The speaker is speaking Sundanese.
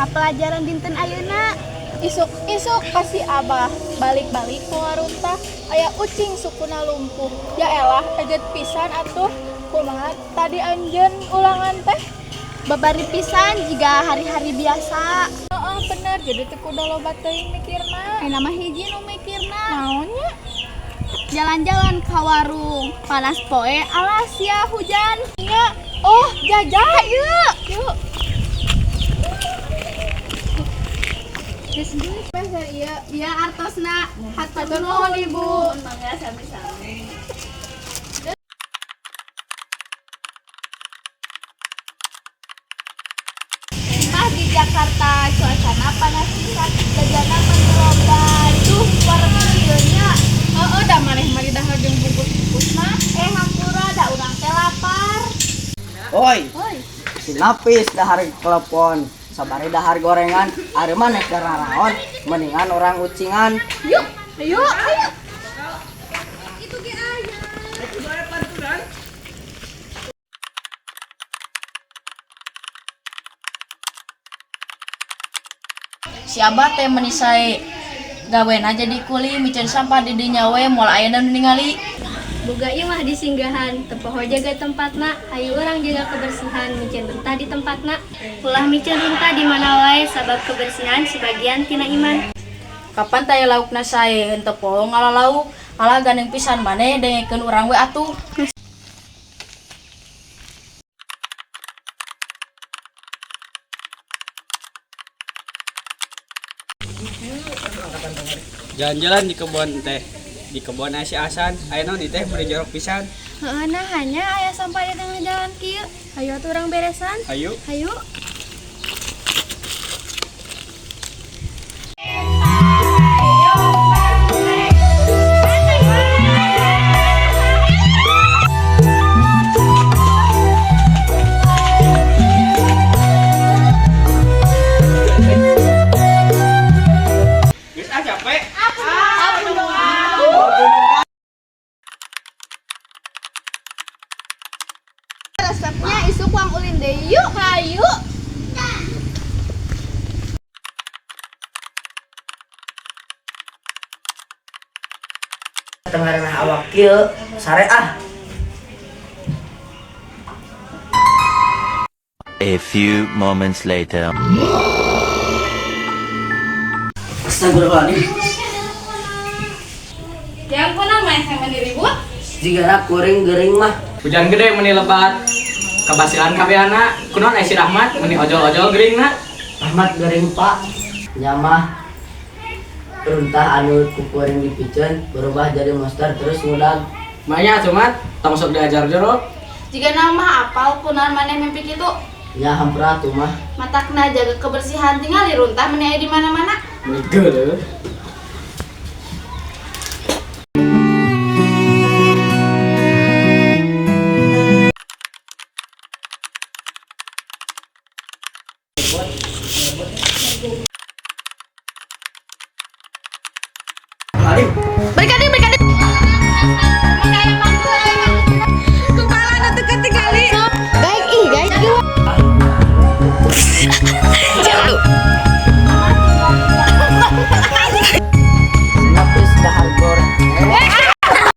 Kumaha pelajaran dinten ayeuna? Isuk-isuk kasih abah balik-balik ke runtah aya ucing sukuna lumpuh. Ya elah ejet pisan atuh. Kumaha tadi anjeun ulangan teh? Babari pisan jiga hari-hari biasa. Heeh, bener, jadi teu kudu loba teuing mikirna. Ayeuna mah hiji nu mikirna. Naonnya? Jalan-jalan ka warung, panas poe alas ya hujan. Nya, oh jajan. Yuk. Yuk. Geus ieu. Iya artosna. Hatur Hatur nuhun, Ibu. Mangga sami-sami. Mah di Jakarta cuacana panas pisan, jajanan meni loba. Duh, warung ieu nya. Heeh, da maneh mah didahar jeung bungkus-bungkusna. Eh hampura da urang teh lapar. Oi, Hoi. Si Napis dahar telepon, sabari dahar gorengan, ari maneh keur naraon, mendingan orang ucingan. Yuk, ayo, ayo. Si abah teh meni sae gawena jadi kuli miceun sampah di dinya we moal aya nu ningali. Boga imah di singgahan, teu poho jaga tempatna, hayu urang jaga kebersihan, miceun runtah di tempatna. Ulah miceun runtah di mana wae sabab kebersihan sebagian tina iman. Kapan teh laukna sae henteu poho ngalalauk, alah gandeng pisan maneh dengekeun urang we atuh. Jalan-jalan di kebun teh, di kebun si Asan, aya naon teh meuni jorok pisan. Heeh, nah hanya aya sampah di tengah jalan kieu. Hayu atuh urang beresan. Ayo. Hayu. Geus ah capek. Resepnya isuk wang ulin deui yuk, hayu. Tengah awak kieu, sare ah. A few moments later. Astagfirullahaladzim. Yang kunaon maneh teh meni ribut? Jigana kuring gering mah. Hujan gede meni lebat. Kabasilan kabehana, kunaon aya si Rahmat meni ojol-ojol geuringna. Rahmat gering pak. Nyamah runtah anu ku kuring dipiceun berubah jadi monster terus ngudag. Manya atuh mat, tong sok diajar jorok. Jika nama apal kunaon maneh mimpi kitu? Nya hampura atuh mah. Matakna jaga kebersihan tinggal di runtah meni aya di mana-mana. Meni geuleuh.